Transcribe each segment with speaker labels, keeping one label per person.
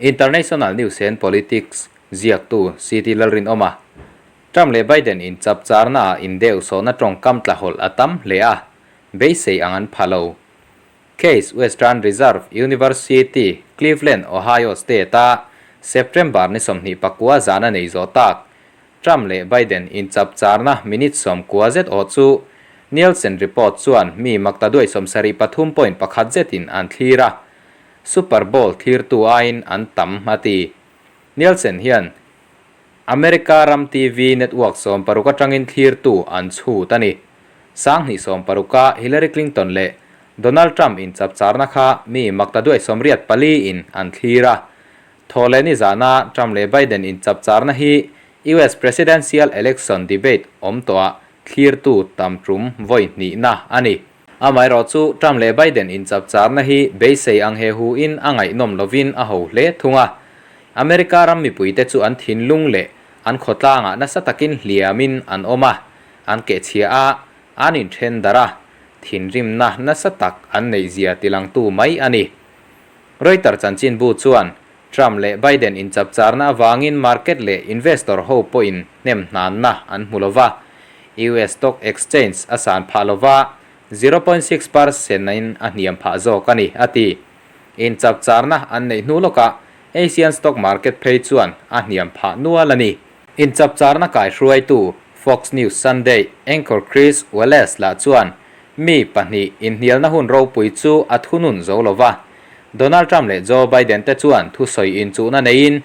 Speaker 1: International News and Politics ziaktu CT Lalrinawma, Trump leh Biden inchapcharnaah indeuhsawhna tawngkam tlahawlh a tam hle a, beisei ang an pha lo. Case Western Reserve University, Cleveland, Ohio State-a September ni 24 zana nei zawh tak, Trump leh Biden inchapcharna minute 90 zet awh chu Nielsen report chuan mi maktaduai 73.1 zetin an thlir a, Super Bowl thlirtu aiin an tam a ti. Nielsen hian America ram TV network 60 atangin thlirtu an chhut a ni. 2016-a Hillary Clinton leh Donald Trump inchapcharna kha mi maktaduai 84 in an thlir a. Thawhleh ni zahna Trump leh Biden inchapcharna hi US Presidential Election debate awm tawhah thlirtu tam tum vawi hnihna a ni. Amaherawh chu Trump leh Biden inchapcharna hi beisei ang he hu in a ngaihnawm lovin a ho hle thung a. America ram mipuite chu an thinlung leh an khawtlangah nasa takin hliamin an awm a, an kehchhia a, an inthen darh a, thinrimna nasa tak an neihzia tilangtu mai a ni. Reuters chanchinbu chuan Trump leh Biden inchapcharna avangin market leh investor ho pawhin hnem hnanna an hmu lova, US stock exchange a san phah lova, 0.6% in a hniam phah zawk a ni, a ti. Inchapcharna an neih hnu lawkah Asian stock market phei chuan a hniam phah nual a ni. Inchapcharna kaihruaitu Fox News Sunday anchor Chris Wallace lah chuan mi pahnih inhnialna hun ropui chu a thunun zo lova. Donald Trump leh Joe Biden te chuan thusawi inchuhna neiin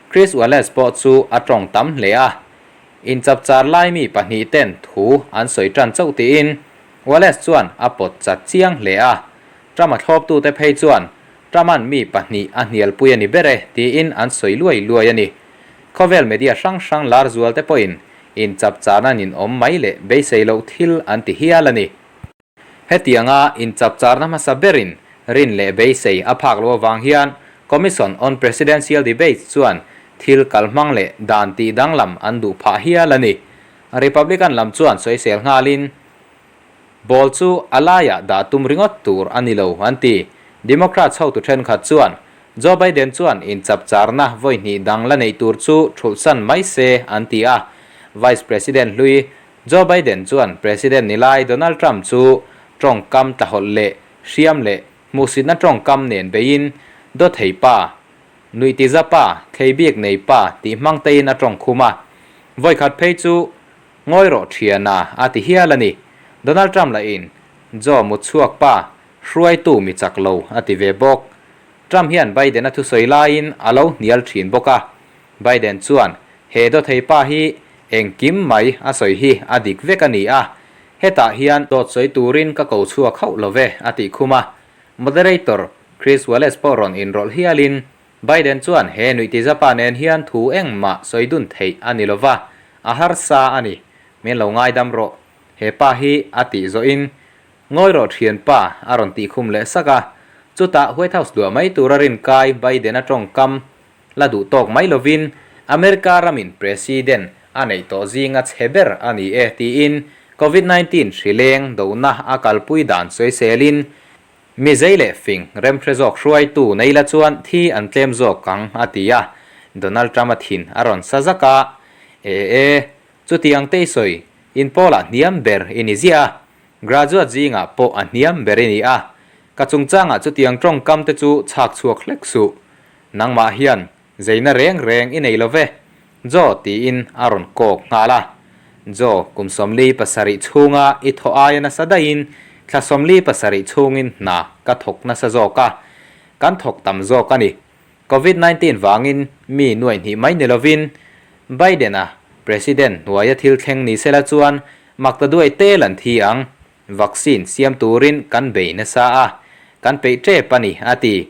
Speaker 1: Chris Wallace pawh chu a tawng tam hle a. Inchapchar lai mi pahnih ten thu an sawi tan chauh tiin Wallace chuan a pawt chat chiang hle a. Trump a thlawptute phei chuan Trump-a'n mi pahnih a hnialpui a ni ber e tiin an sawi luai luai a ni. Khawvel media hrang hrang lar zual te pawhin inchapcharna ninawm mai leh beisei loh thil an ti hial a ni. Hetianga inchapcharna hmasa berin rin leh beisei a phak loh avang hian Commission on Presidential Debates chuan thil kalhmang leh dan tih danglam an duh phah hial a ni. Republican lam chuan sawisel nghalin Ball chu a laiah dah tum ringawt tur a ni lo, an ti. Democrats hotu thenkhat chuan Joe Biden chuan inchapcharna vawi hnih dang la neih tur chu thulhsan mai se, an ti a. Vice President hlui Joe Biden chuan President ni lai Donald Trump chu tawngkam tlahawlh leh hriam leh hmuhsitna tawngkam nen beiin dawthei pa, nuihtiza pa, thlei bik nei pa tih hmang teiin a tawngkhum a. Vawikhat phei chu Ngawi rawh thiana a ti hial a ni. Donald Trump lahin Joe mutchhuak pa hruaitu mi chak lo a ti ve bawk. Trump hian Biden a thusawi laiin a lo hnial thin bawk a. Biden chuan he dawthei pa hi engkim mai a sawi hi a dik vek a ni a, hetah hian dawt sawi turin ka ko chhuak hauh lo ve a tih khum a. Moderator Chris Wallace pawh rawn inrawlh hialin Biden chuan he nuihtizapa nen hian thu engmah sawi dun theih a ni lova, a harsa a ni. Min lo ngaidam rawh. He pa hi a tih zawhin ngawi rawh thianpa a rawn tih khum leh sak a. Chutah White House luah mai tura rinkai Biden-a tawngkam la duh tawk mai lovin America ramin President a neih tawh zinga chhe ber a ni e tiin Covid 19 hri leng dohna a kalpui dan sawiselin Mi zei leh fing, remhre zawk hruaitu nei la chuan thi an tlem zawk ang, a ti a. Donald Trump-a thin a rawn sa zak a, E e, chutiang te i sawi, in pawlah hniam ber i ni ziah a, graduate zingah pawh a hniam ber i ni a, ka chungchangah chutiang tawngkam te chu chhak chhuak hlek suh. Nangmah hian Zeina reng reng i nei lo ve, Joe tiin a rawn kawk nghal a. Joe, kum 47 chhunga i thawh aia nasa daihin thla 47 chhungin hna ka thawk nasa zawk a, kan thawk tam zawk a ni. Covid 19 vangin mi nuaih hnih mai ni lovin Biden-a President hnuaia thil thleng ni sela chuan mak ta duai tel an thi ang. Vaccine siam turin kan bei nasa a, kan peih tep a ni, a ti.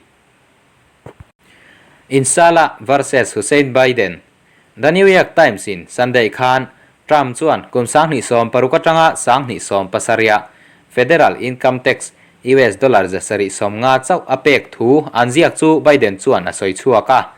Speaker 1: Insala versus Hussein Biden, The New York Times in Sunday khan Trump chuan kum 2016 atanga 2017 federal income tax US dollar 750 chauh a pek thu an ziak chu Biden chuan a sawi chhuak a.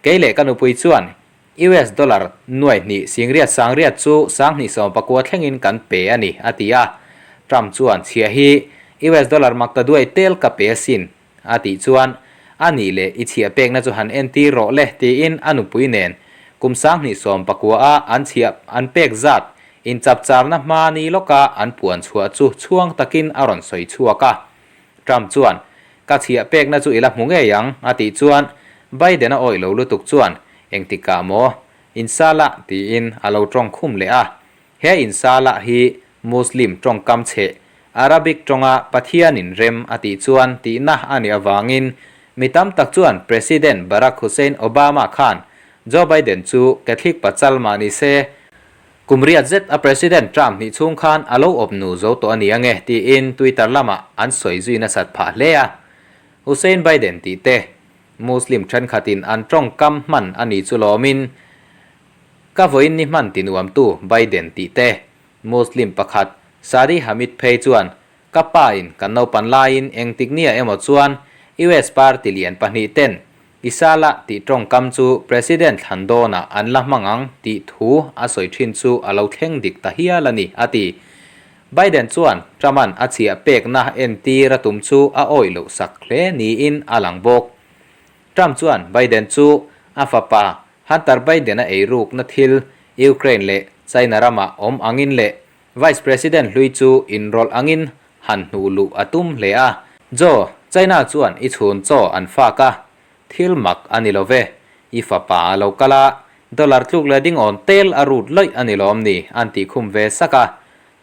Speaker 1: Kei leh ka nupui chuan US dollar nuaihnih singriat sangriat chu 2019 thlengin kan pe a ni, a ti a. Trump chuan chhia hi US dollar makta duai tel ka pe asin. A tih chuan A nih leh i chhiah pekna chu han entir rawh le tiin a nupui nen kum 2019 a an chhiah an pek zat inchapcharna hma ni lawka an puan chhuah chu chhuang takin a rawn sawi chhuak a. Trump chuan, Ka chhiah pekna chu i la hmu ngei ang a tih chuan Biden-a awih lo lutuk chuan, Engtikah maw? Insala tiin a lo tawng khum leh a. He insala hi Muslim tawngkam chheh, Arabic tawnga Pathianin rem a tih chuan tihna a nih avangin mi tam tak chuan President Barack Hussein Obama khan Joe Biden chu Catholic pachal mah ni se, kum riat zet a President Trump hnih chhung khan a lo awp nu zo tawh a ni ange tiin Twitter lamah an sawi zui nasat phah hle a. Hussein Biden tih te Muslim thenkhatin an tawngkam hman a ni chu lawmin Ka vawiin ni hman ti nuamtu Biden tih te, Muslim pakhat Sadi Hamid phei chuan ka pa in kan naupan laiin engtik nia emaw chuan US party lian pahnih ten Isala tih tawngkam chu President thlan dawnah an la hmang ang tih thu a sawi thin chu a lo thleng dik ta hial a ni, a ti. Biden chuan Trump-a'n a chhiah pekna entir a tum chu a awih loh sak hle niin a lang bawk. Trump chuan Biden chu a fapa Hunter Biden-a eirukna thil Ukraine leh China ramah awm angin leh Vice President hlui chu inrawlh angin han hnuh luh a tum hle a. Joe, China chuan i chhun chaw an fak a, thil mak a ni lo ve. I fapa a lo kal a, dollar tluk leh ding awn tel a rut lawih a ni lawm ni an tih khum ve sak a.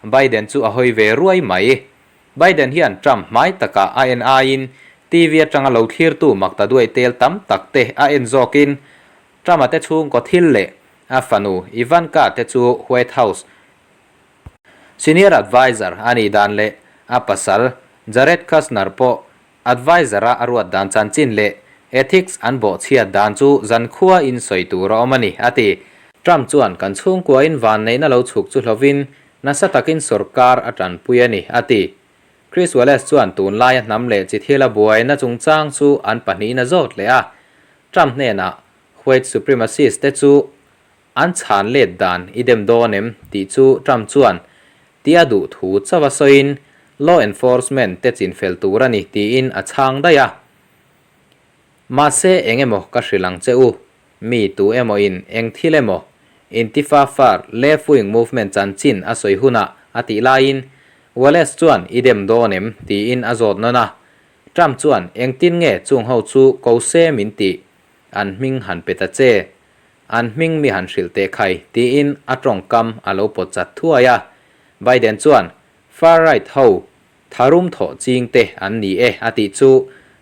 Speaker 1: Biden chu a hawi ve ruai mai. Biden hian Trump hmai takah a en aiin TV atanga lo thlirtu makta duai tel tam tak te a en zawkin Trump-a te chhungkaw thil leh a fanu Ivanka te chu White House senior adviser a nih dan leh a pasal Jared Kushner pawh adviser-a a ruat dan chanchin leh ethics an bawhchhiat dan chu zankhua in sawi tur a awm a ni, a ti. Trump chuan kan chhungkuain vanneihna lo chhuk chu hlovin nasa takin sorkar a tanpui a ni, a ti. Chris Wallace chuan tunlaia hnam leh chi thila buaina chungchang chu an pahnihin a zawt leh a. Trump hnenah white supremacist te chu an chhan let dan i dem dawn em tih chu Trump chuan tia duh thu chauh a sawiin law enforcement te chinfel tur a ni tiin a chhang daih a. Mahse eng emaw ka hrilh ang che u, mi tu emaw in eng thil emaw Intifa far left wing movement chanchin a sawi hunah a tih laiin Wallace chuan i dem dawn em tiin a zawt nawn a. Trump chuan engtin nge chung ho chu ko se min tih an hming han pe ta che. An hming mi han hrilh teh khai tiin a tawngkam a lo pawt chat thuai a. Biden chuan far right ho tharum thawh ching te an ni e a tih chu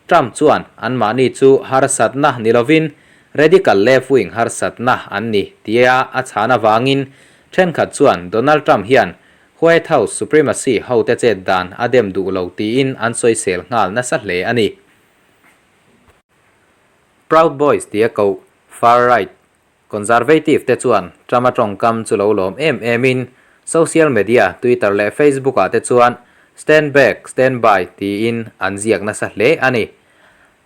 Speaker 1: Trump chuan anmahni chu harsatna ni lovin radical left wing harsatna an ni tia a chhan avangin thenkhat chuan Donald Trump hian White House supremacy hote chet dan a dem duh lo tiin an sawisel nghal nasa hle a ni. Proud Boys tia koh far right conservative te chuan Trump-a tawngkam chu lo lawm em emin social media Twitter leh Facebook ah te chuan Stand back, stand by tiin an ziak nasa hle a ni.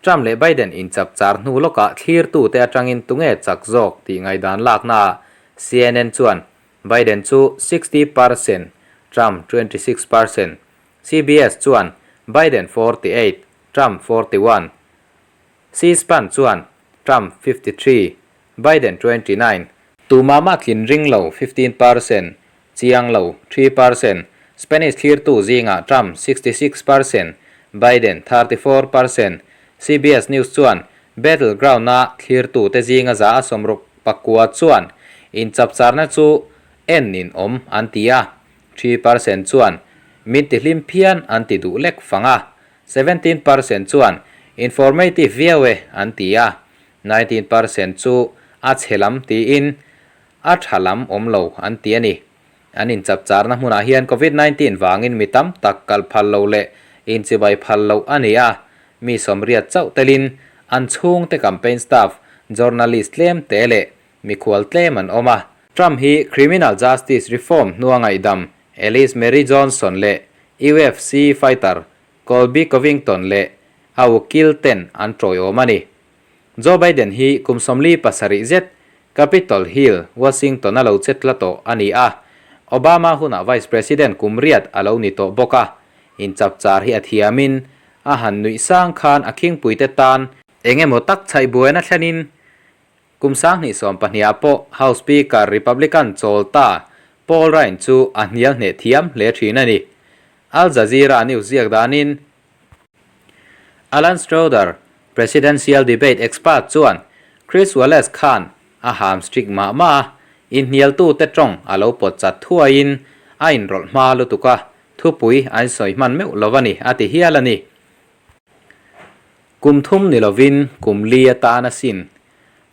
Speaker 1: Trump leh Biden inchap char hnu lawkah thlirtute atangin tunge chak zawk tih ngaihdan laknaah CNN chuan Biden chu 60%, Trump 26%, CBS chuan Biden 48, Trump 41, C-SPAN chuan Trump 53, Biden 29, Tumah mah tlin ring lo 15%, chiang lo 3%, Spanish thlirtu zingah Trump 66%, Biden 34%, CBS News chuan Battleground-a thlirtute zinga za a 69 chuan inchapcharna chu en in awm an ti a, 3% chuan min tihlim phian an ti duh lek fang a, 17% chuan informative viau e an ti a, 19% chu a chhe lam tiin a tha lam awm lo an ti a ni. An inchapcharna hmunah hian Covid 19 vangin mi tam tak kal phal lo leh inchibai phal loh a ni a, mi sawmriat chauh telin an chhungte campaign staff, journalist tlem te leh mikhual tlem an awm a. Trump hi criminal justice reform hnua ngaihdam Alice Mary Johnson leh UFC fighter Colby Covington leh a ukil ten an tawiawm a ni. Joe Biden hi kum 47 zet Capitol Hill, Washington a lo che tla tawh a ni a, Obama hunah Vice President kum riat a lo ni tawh bawk a, inchapchar hi a thiamin a han nuih sang khan a khingpuite tan. Eng emaw tak chhaih buaina thlenin kum 2020 ah pawh House Speaker Republican chawl ta Paul Ryan chu a hnial hneh thiam hle thin a ni. Al Jazeera news ziak danin Alan Schroeder, presidential debate expert chuan Chris Wallace khan a ham strict mah mah a, inhnialtute tawng a lo pawt chat thuaiin a inrawlh hma lutuk a, thupui an sawi hman meuh lo a ni a ti hial a ni. Kum thum ni lovin kum li atan asin.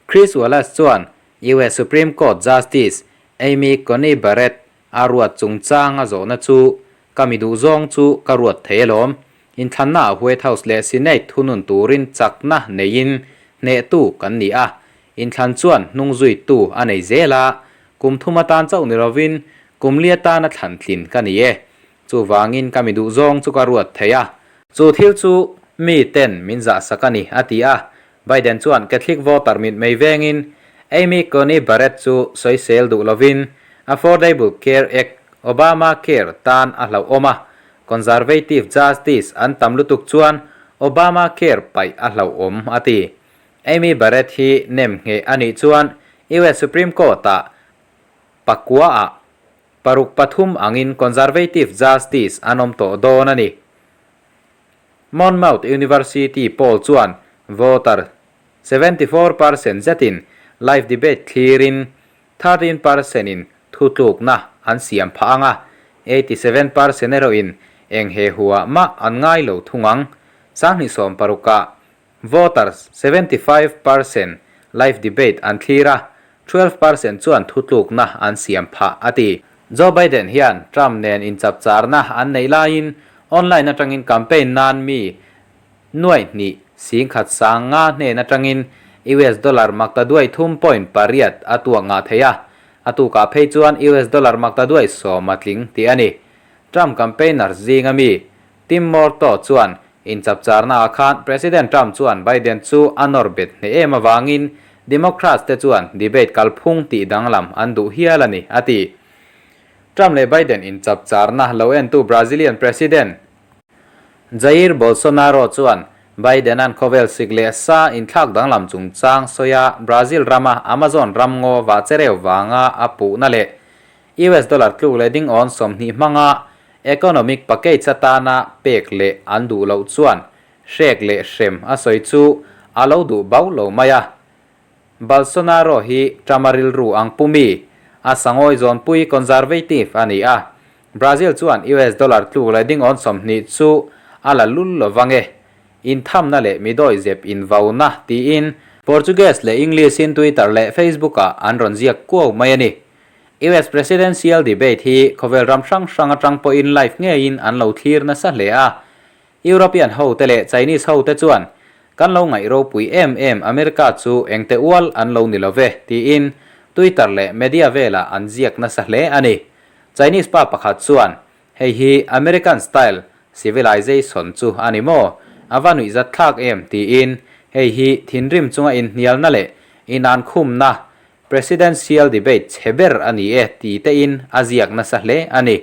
Speaker 1: Chris Wallace chuan US Supreme Court Justice Amy Coney Barrett a ruat chungchang a zawhna chu ka mi duh zawng chu ka ruat thei alawm. Inthlannaah White House leh Senate thunun turin chakna neiin hnehtu kan ni a, inthlan chuan hnungzuitu a nei zel a, kum thum atan chauh ni lovin kum li atana thlan tlin ka ni e. Chuvangin ka mi duh zawng chu ka ruat thei a. Chu thil chu mi ten min zahsak a ni, a ti a. Biden chuan Catholic voter mitmei vengin Amy Coney Barrett chu sawisel duh lovin Affordable Care Act, Obamacare, tan a hlauhawm a, Conservative Justice an tam lutuk chuan Obamacare paih a hlauhawm, a ti. Amy Barrett hi nem ngheh a nih chuan US Supreme Court-ah pakua-ah paruk pathum angin Conservative Justice an awm tawh dawn a ni. Monmouth University poll chuan voter 74% zetin live debate thlirin 13% in thutlukna an siam phah ang a, 87% erawhin eng he huah mah an ngai lo thung ang. 2016 ah voters 75% live debate an thlir a, 12% chuan thutlukna an siam phah a ti. Joe Biden hian Trump nen inchapcharna an neih laiin online atangin campaign nan mi nuaih hnih singkhat sang nga hnen atangin US dollar makta duai thum point pariat a tuak ngah thei a, a tukah phei chuan US dollar makta duai sawm a tling tih a ni. Trump campaigners zinga mi Tim Morto chuan inchapcharnaah khan President Trump chuan Biden chu a nawr bet hneh em avangin Democrats te chuan debate kalphung tih danglam an duh hial a ni, a ti. Trump leh Biden inchapcharna lo entu Brazilian President Jair Bolsonaro chuan Biden-a'n khawvel sik leh sa inthlak danglam chungchang sawia Brazil rama Amazon ramngaw vah chereu vanga a puhna leh US dollar tluk leh ding awn 20 hmanga economic package atana pek leh an duh loh chuan hrek leh hrem a sawi chu a lo duh bau lo mai a. Bolsonaro hi Trump-a rilru ang pumi, a sangawi zawnpui conservative a ni a. Brazil chuan US dollar tluk leh ding awn 20 chu a la lul lo vang e. Inthamna leh midawi zep invauna tiin Portuguese leh English-in Twitter leh Facebook-ah an rawn ziak kuau mai a ni. US Presidential Debate hi khawvel ram hrang hrang atang pawhin live ngeiin an lo thlir nasa hle a. European hote leh Chinese hote chuan kan lo ngaih ropui em em America chu engte ual an lo ni lo ve tiin Twitter leh media velah an ziak nasa hle a ni. Chinese pa pakhat chuan, Hei hi American style civilization chu a ni maw? A va nuihzat thlak em? tiin hei hi thinrim chunga inhnialna leh inankhumna presidential debate chhe ber a ni e ti tein a ziak nasa hle a ni.